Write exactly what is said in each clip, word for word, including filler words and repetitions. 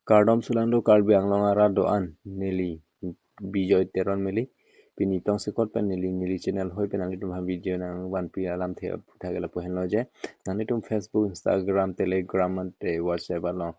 Kardom sulang do Karbi Anglong arat do-an, neli Bijoy Teron meli. Pini tongsekot pen neli, neli channel hoi pen nanglitum aphan video nangvanpi alamthe aphuthak ke lapu henlo je. Nanglitum Facebook, Instagram, Telegram mate WhatsApp along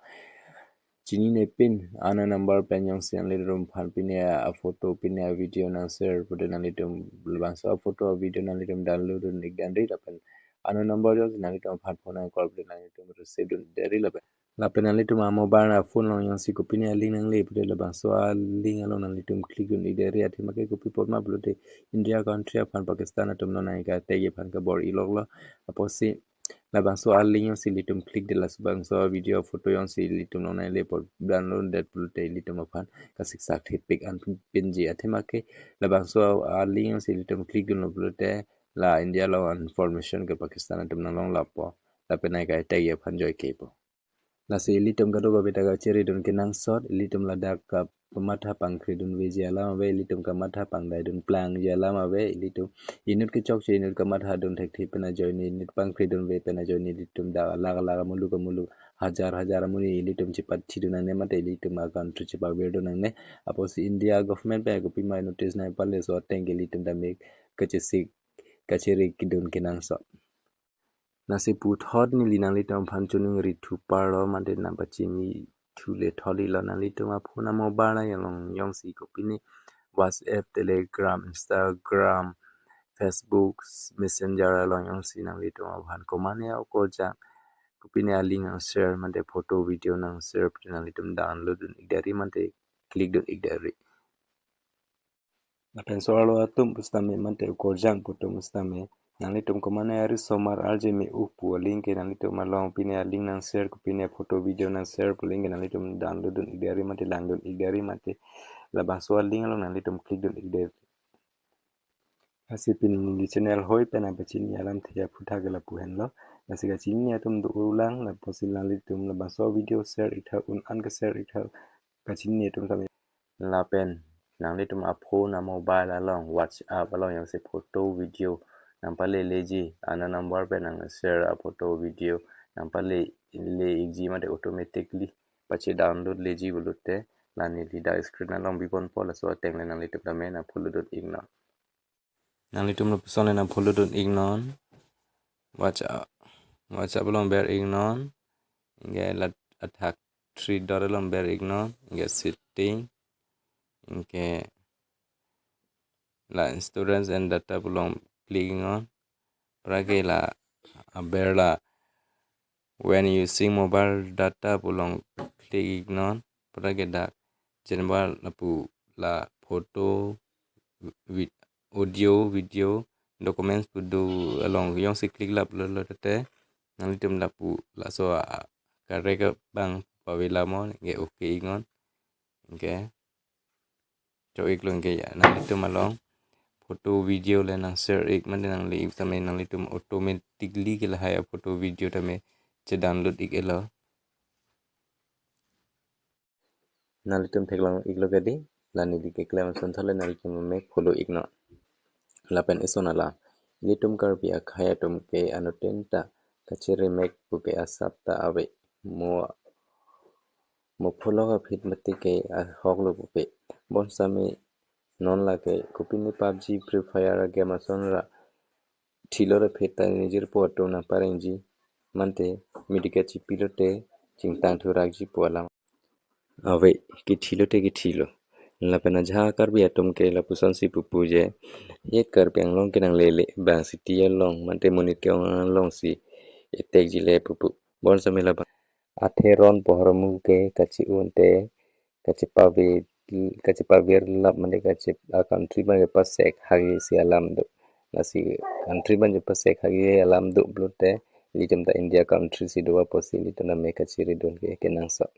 chinine pin unknown number pen jongsi nanglitum aphan pine aphoto, pine avideo nangshare pulote nanglitum labangso aphoto avideo nanglitum download dun-ik danri lapen unknown number jongsi nanglitum aphan phone nangcall pulote nanglitum receive dun-ik danri lapen. Lapen nanglitum amobile aphone along jongsi kopine alink nangle pulote labangso alink along nanglitum click dun-ik danri, athema ke kopi apotma pulote India country aphan Pakistan atum non nangkai tegi aphan kabor-ikloklo. Apotsi labangso alink jongsi ilitum click det, labangso video photo jongsi ilitum non nangle apot download det pulote ilitum aphan kasiksak thepik an pinji, athema ke labangso alink jongsi ilitum click dunlo pulote la India along information ke Pakistan atum nanglong lapo, lapen nangkai tegi aphan joike po. Lasi ilitum kadokave ta kachiri dun kenangsot, ilitum ladak kamatha pangkri dunveji alam ave, ilitum kamatha pangdai dun plangji alam ave, ilitum inut kechokche inut kamatha dun thekthe pen ajoine inut pangkri dunve pen ajoine ilitum dak alak alak amuluk amuluk hajar hajar amonit ilitum chepatthi dun nangne mate ilitum a country chepavir dun nangne. Apotsi India government pen kopima notice nangpale laso ateng ke ilitum tame kachesik kachiri kedun kenangsot. Lasi puthot neli nanglitum aphan choningri thu parlo mate nangpachinithu le thot-iklo, nanglitum aphone amobile along jongsi kopine WhatsApp, Telegram, Instagram, Facebook, Messenger along jongsi nanglitum aphan komane okorjang kopine alink nangshare mate photo video nangshare pulote nanglitum download dun-ik danri mate click dun-ik danri. Lapen so-arlo atum pusitame mate okorjang pu atum pusitame nanglitum komane arisomar arje me-u pu alink ke nanglitum along pine alink nangshare, kopine photo video nangshare pu alink ke nanglitum download dun-ik danri mate lang dun-ik danri mate labangso alink along nanglitum click dun-ik danri. Lasi pini neli channel hoi pen nangpachini alamthe aphuthak ke lapu henlo. Lasi kachinine atum do-ulang, lapusi nanglitum labangso video share-ik tha, un-an keshare-ik tha kachinine atum tame. Lapen nanglitum aphone amobile along WhatsApp along jongsi photo video nangpaleleji, unknown number pen nangshare aphoto video nangpalele-ikji mate automatically pache-download leji pulote la neli dak screen along biponpo, laso ateng le nanglitum tame nang-follow dun-iknon. Nanglitum lapuson le nang-follow dun-iknon. WhatsApp, WhatsApp along ber-iknon. Anke la athak three dot along ber-iknon. Anke setting. Anke la storage and data pu along click-iknon. Pura ke la aber la when using mobile data pu along click-iknon. Pura ke dak jenba lapu la photo, vid-, audio, video, documents pu do along jongsi click lap lolo tete nanglitum lapu laso a, a, karek abang pavela mo, anke okay-iknon. Anke cho-iklo, anke ya nanglitum along photo video le nangshare-ik mate nangle-ik tame nanglitum automatically ke lahai aphoto video tame che-download-ik-etlo. Nanglitum theklong-iklo kedi, la neli keklem ason thale nanglitum me follow-iknon. Lapen eson alam, ilitum Karbi akhei atum ke anuttin ta kachirimek puke asap ta ave. Mo, mo pholok aphi mati ke ahoklo puke. Bonsitame non lake kopine PUBG, Free Fire a-game ason ra thilo ra phet ta nijirpo atum nangparengji, mate medical chipilote chingtang thurakji pu alam. Ave, kithilo te kithilo. Lapen ajahak Karbi atum ke lapusonsi pupu je, ye Karbi Anglong ke nanglele, bang city along, mate monit ke-ong alongsi etekji le pupu. Bonsitame labang. Athe ron pohormu ke kachi-un te, kachepave-, kachepavir lap mate kache-, a country abang kepasek hagi si alam do. Lasi country abang kepasek hagi alam do pulote, ilitum ta India country si do apotsi ilitum tame kachiri dun ke kenangsot.